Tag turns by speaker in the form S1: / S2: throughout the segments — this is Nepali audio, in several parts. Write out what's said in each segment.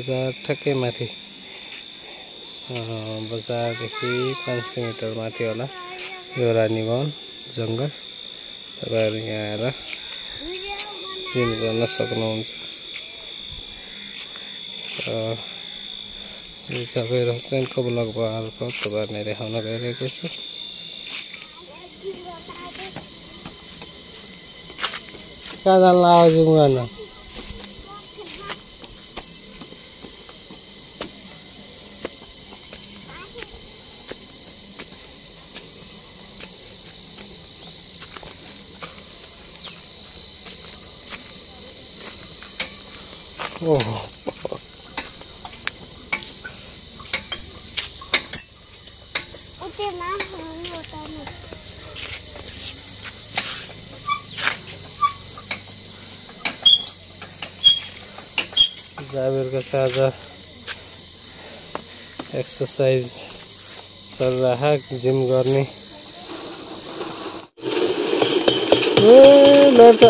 S1: बजार ठक्कै माथि बजारदेखि 500 मिटर माथि होला यो रानीवन जंगल। तपाईहरु यहाँ आएर जिम गर्न सक्नुहुन्छ। यो जाबिर हुसैनको ब्लग मार्फत तपाईहरुलाई देखाउन गइरहेको छु। कहाँ जान लाग्यो जिम गर्न? ओहो जाबिर का आज एक्सरसाइज चल रहा है जिम करने। लड्छ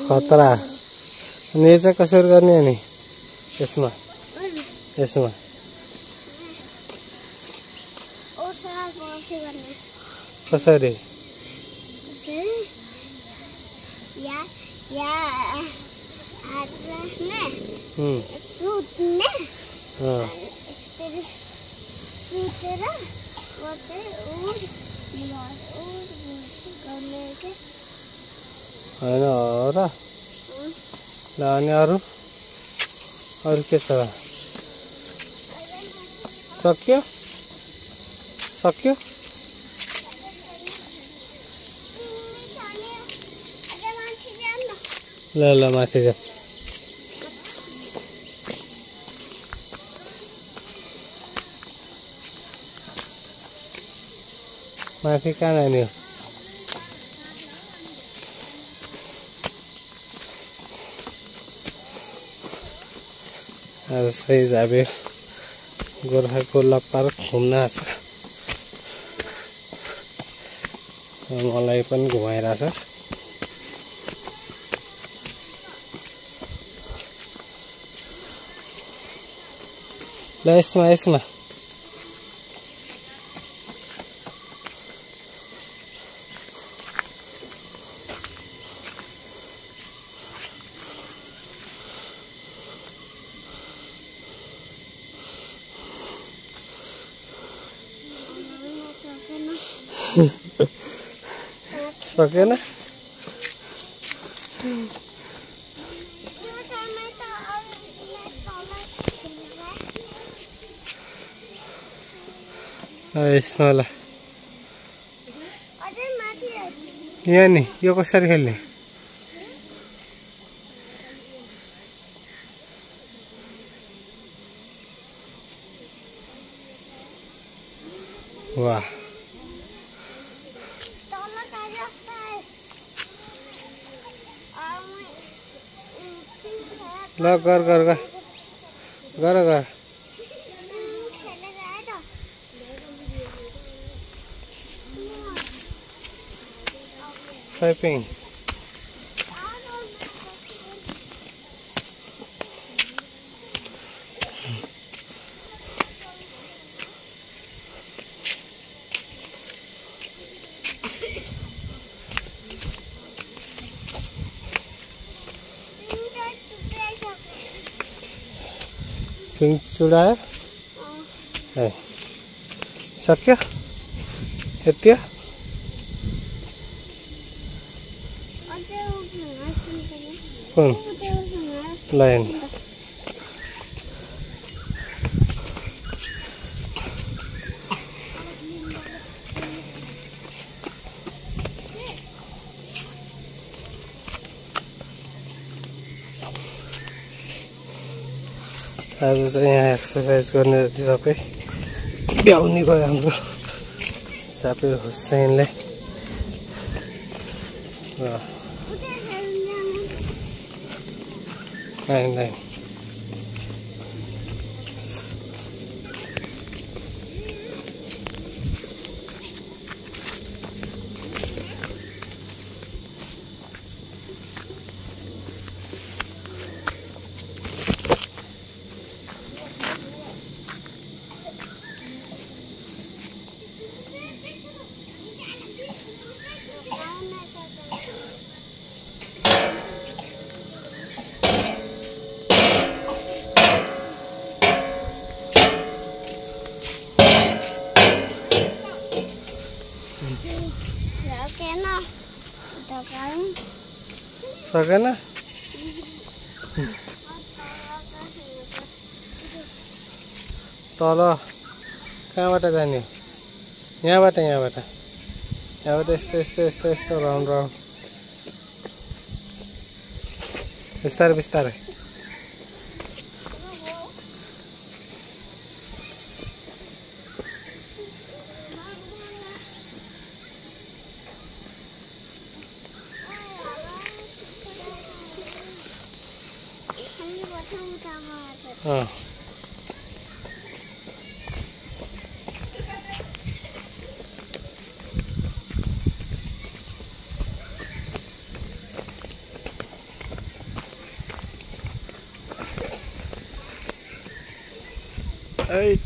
S1: खतरा। अनि यो चाहिँ कसरी गर्ने अनि यसमा कसरी हैन हो र ल अनि अरु के छ? सक्यो ल माथि जा। माथि कहाँ जाने हो? आज सही जाबिर गोर्खाकोला पार्क घुम्न आछ। मलाई पनि घुमाइराछ। ल यसमा सकेन? यसमा ल यहाँ नि यो कसरी खेल्ने? वाह ल गर Typing. Pink sudah ya? Sakya? Hetia? Pun lain. आज चाहिँ यहाँ एक्सरसाइज गर्ने जति सबै भ्याउनी गयो हाम्रो जाबिर हुसैनले। लाइन सकेन तल कहाँबाट जाने यहाँबाट यस्तो राउन्ड बिस्तारै Eight.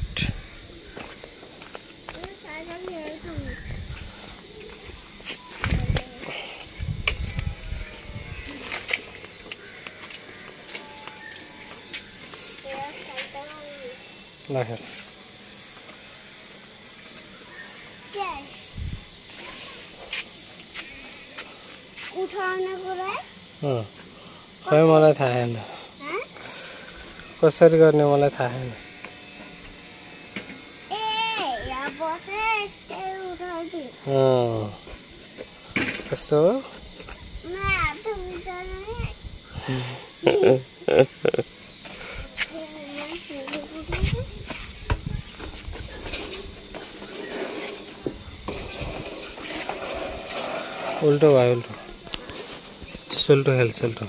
S1: Lahir.
S2: उठाउनको लागि
S1: खै मलाई थाहा छैन कसरी गर्ने मलाई थाहा छैन कस्तो हो उल्टो भयो उल्टो सुल्टो हेल सुल्टो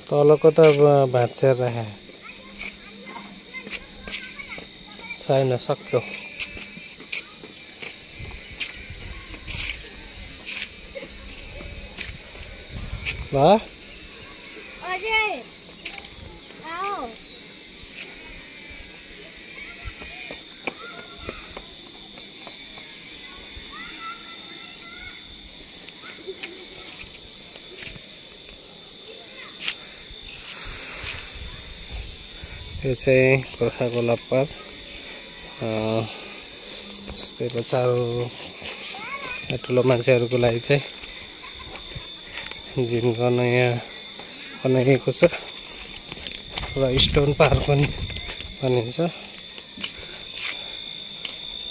S1: तलको त भाँचेर राखे छैन सक्यो ल यो चाहिँ गोर्खाको लप्पर यस्तै बच्चाहरू ठुलो मान्छेहरूको लागि चाहिँ जिम गर्न यहाँ बनाइएको छ र स्टोन पार्क पनि भनिन्छ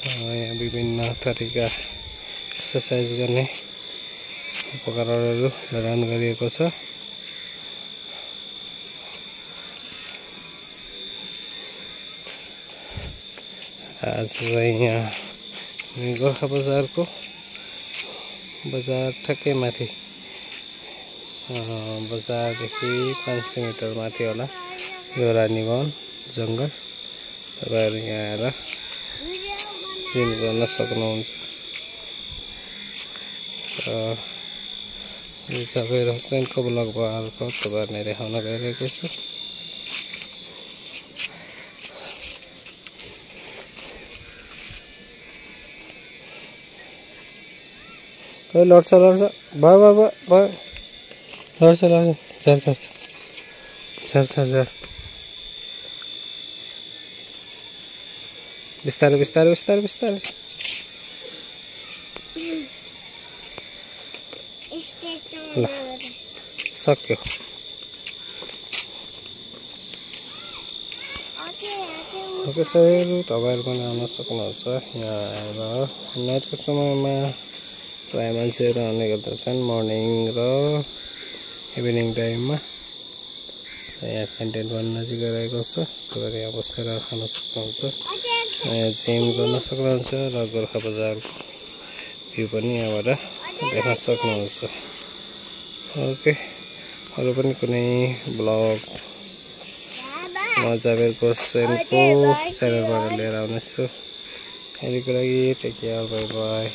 S1: यहाँ विभिन्न तरिका एक्सर्साइज गर्ने उपकरणहरू जडान गरिएको छ आज चाहिँ यहाँ गोर्खा बजारको बजार ठ्याक्कै माथि बजारदेखि 500 मिटर माथि होला यो रानीवन जङ्गल तपाईहरु यहाँ आएर जिम गर्न सक्नुहुन्छ यो जाबेर हुसैनको ब्लग बारको तपाईहरुले देखाउन गइरहेको छु लड्छ भयो लड्छ झर बिस्तारै ल सक्यो ओके साथीहरु तपाईहरु पनि आउन सक्नुहुन्छ यहाँ आएर नाइटको समयमा प्राय मान्छेहरु आउने गर्दछन् मर्निङ र इभिनिङ टाइममा यहाँ क्यान्टिन नजिक रहेको छ तपाईहरु यहाँ बसेर खान सक्नुहुन्छ जिम गर्न सक्नुहुन्छ र गोर्खा बजारको भ्यू पनि यहाँबाट देख्न सक्नुहुन्छ ओके अरु पनि कुनै ब्लग म जाबेरको सेनको च्यानलबाट लिएर आउनेछु अहिलेको लागि टेक केयर बाइ बाइ